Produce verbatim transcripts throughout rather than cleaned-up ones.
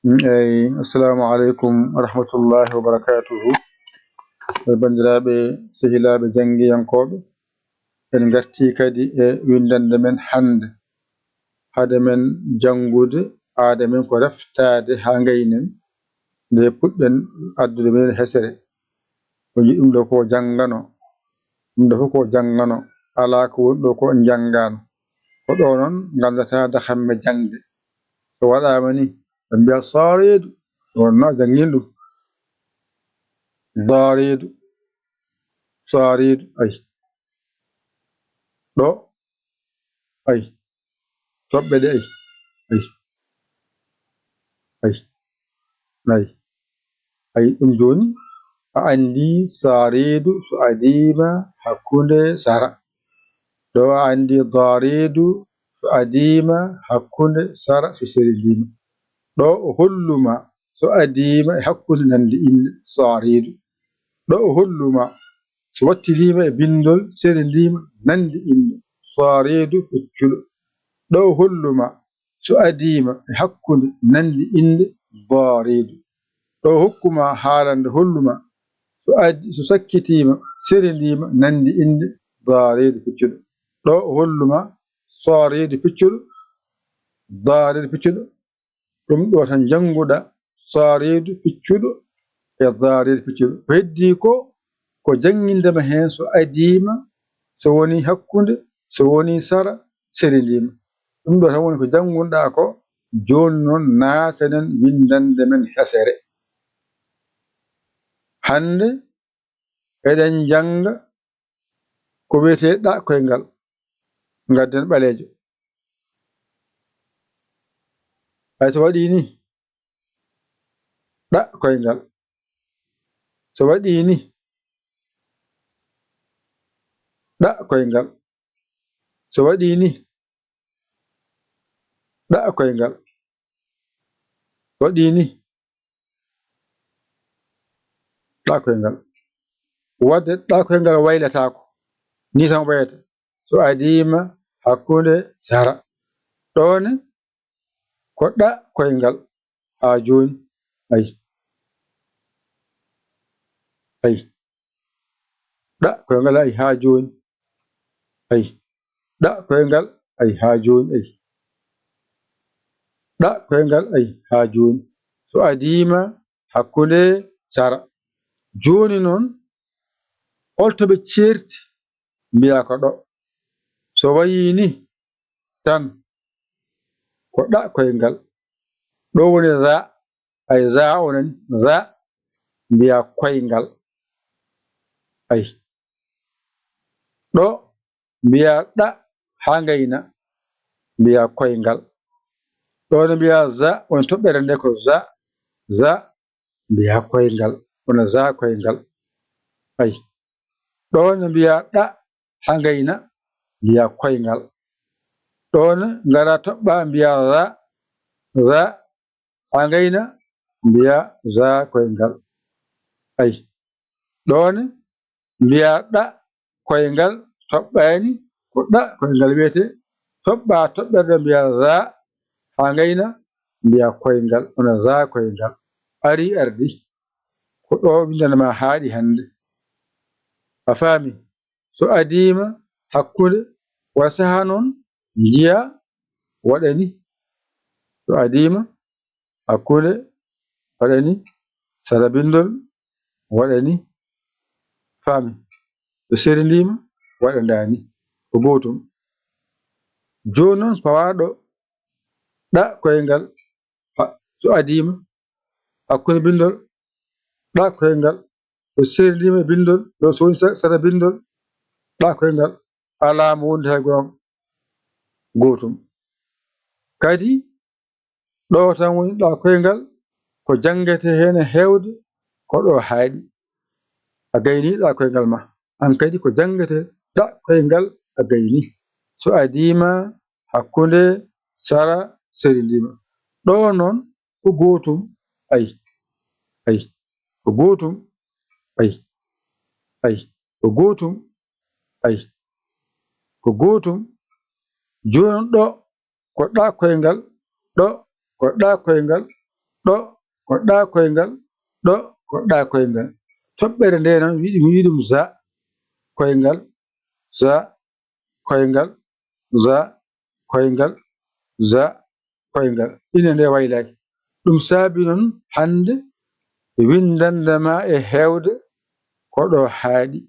Eyi, assalamu aleykum wa rahmatullahi wa barakatuhu. E banndiraaɓe, sehilaaɓe janngiyankooɓe, en ngartii kadi e winndannde men hannde. Hade men janngude, aada men ko reftaade haa ngaynen, nde puɗɗen addude men hesere. O yiɗi ɗum ɗo ko janngano, ɗum ɗo fof ko janngano, alaa ko woni ɗo ko njanngaano. Ko ɗo noon nganndataa dahamme jaŋde. So waɗaama ni, ɓe mbiya saareedu, wonno a janngin ɗum. Daareedu, saareedu, ay. Ɗo, ay. Toɓɓe ɗe, ay. Ay. Ay. Ay. Ay, ɗum jooni, a anndi saareedu so adiima hakkunde sara. Ɗo a anndi daareedu so adiima hakkunde sara so serendiima. Ɗo o holluma so adiima e hakkunde nande innde saareedu. Ɗo o holluma so wattiliima e binndol serendiima nande innde saareedu peccuɗo. Ɗo o holluma so adiima e hakkunde nande innde daareedu. Ɗo o hokkuma haalande holluma so adi-, so sakkitiima serendiima nande innde daareedu peccuɗo. Ɗo o holluma saareedu peccuɗo, daareedu peccuɗo. Ɗum ɗo tan njannguɗa saareedu peccuɗo e daareedu peccuɗo. Ko heddii ko, ko janngindema heen so adiima, so woni hakkunde, so woni sara, serendiima. Ɗum ɗo tan woni ko janngunɗaa ko, jooni noon naatanen winndannde men hesere. Hannde eɗen njannga ko wiyetee ɗa koyngal. Ngadden ɓaleejo. Hay so waɗii ni, ɗa koyngal. So waɗii ni, ɗa koyngal. So waɗii ni, ɗa koyngal. Waɗii ni, ɗa koyngal. Wadde ɗa koyngal waylataako. Ni tan wayata. So adiima hakkunde sara. Ɗo ne, ko ɗa koyngal haa jooni. Ay. Ay. Ɗa koyngal ay haa jooni. Ay. Ɗa koyngal ay haa jooni. Ay. Ɗa koyngal ay haa jooni. So adiima hakkunde sara. Jooni noon, holto ɓe ceerti? Mbiyaa ko ɗo. So wayii ni tan, ko ɗa koyngal. Ɗo woni za, ay za o nani, za, mbiyaa koyngal. Ay. Ɗo mbiyaa ɗa haa ngayna, mbiyaa koyngal. Ɗo ne mbiyaa za, woni toɓɓere nde ko za, za, mbiyaa koyngal, wona za koyngal. Ay. Ɗo ne mbiyaa ɗa haa ngayna, mbiyaa koyngal. Ɗo ne ngara toɓɓa mbiyaa za, za, haa ngayna, mbiyaa za koyngal. Ay. Ɗo ne mbiyaa ɗa koyngal toɓɓaani, ko ɗa koyngal wiyetee, toɓɓa toɓɓere ɗo mbiyaa za, haa ngayna, mbiyaa koyngal, wona za koyngal. Arii ardi, ko ɗo winndana ma haaɗi hannde. A faami? So adiima hakkunde, wala sahaa noon, njiyaa waɗa ni. So adiima hakkunde, waɗa ni. Sara binndol, waɗa ni. Faami? So serendiima, waɗa ndaa ni. Ko gootum. Jooni noon, pawaaɗo ɗa koyngal, ha-, so adiima hakkunde binndol, ɗa koyngal, so serendiima e binndol, ɗo so woni sa-, sara binndol, ɗa koyngal, alaa mo wondi hay goonga, gootum. Kadi, ɗo tan woni ɗa koyngal, ko janngetee heen e heewde, ko ɗo haaɗi. A gaynii ɗa koyngal ma. Aan kadi ko janngetee ɗa koyngal a gaynii. So adiima hakkunde sara serendiima. Ɗo noon ko gootum, ay, ay, ko gootum, ay, ay, ko gootum, ay, ko gootum. Jooni ɗo ko ɗa koyngal, ɗo ko ɗa koyngal, ɗo ko ɗa koyngal, ɗo ko ɗa koyngal. Toɓɓere nde noon wiɗi mi wiɗum za koyngal, za koyngal, za koyngal, za koyngal. Ine nde waylaaki. Ɗum saabi noon hannde winndannde ma e heewde ko ɗo haaɗi.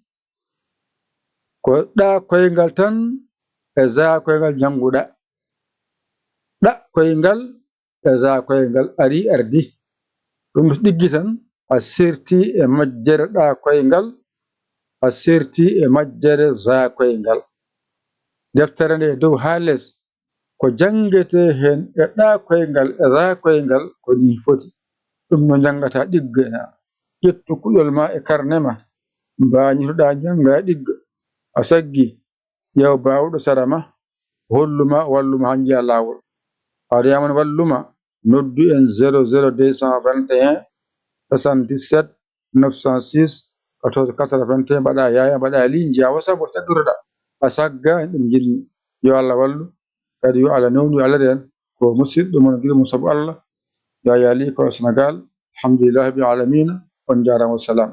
Ko ɗa koyngal tan e za koyngal njannguɗa. Ɗa koyngal e za koyngal ari ardi. Ɗum ɗiggi tan a serti e majjere ɗa koyngal, a serti e majjere za koyngal. Deftere nde dow haa les ko janngete heen e ɗa koyngal e za koyngal ko nii foti. Ɗum no njanngata ɗigga na. Ƴettu kuɗol ma e karne ma, mbañitoɗa njannga e ɗigga. A saggi, ƴeew baawɗo sara ma, hollu ma, wallu ma haa njiya laawol. A riyama walluma, noddu en zéro zéro deux cent vingt et un soixante-dix-sept neuf cent six quatorze quatre-vingt-un, mbaɗa yaaya, mbaɗa li, njiya wasa mo taggiroɗa. A sagga en ɗum njinmi. Yo Allah wallu, kadi yo Allah newnu, yo Allah reen. Ko musidɗo mon giɗo mum sabu Allah, Yaya Ly, ko Sénégal. Alhamdulillahi rabbil alamina. On njaaraama, wassalam.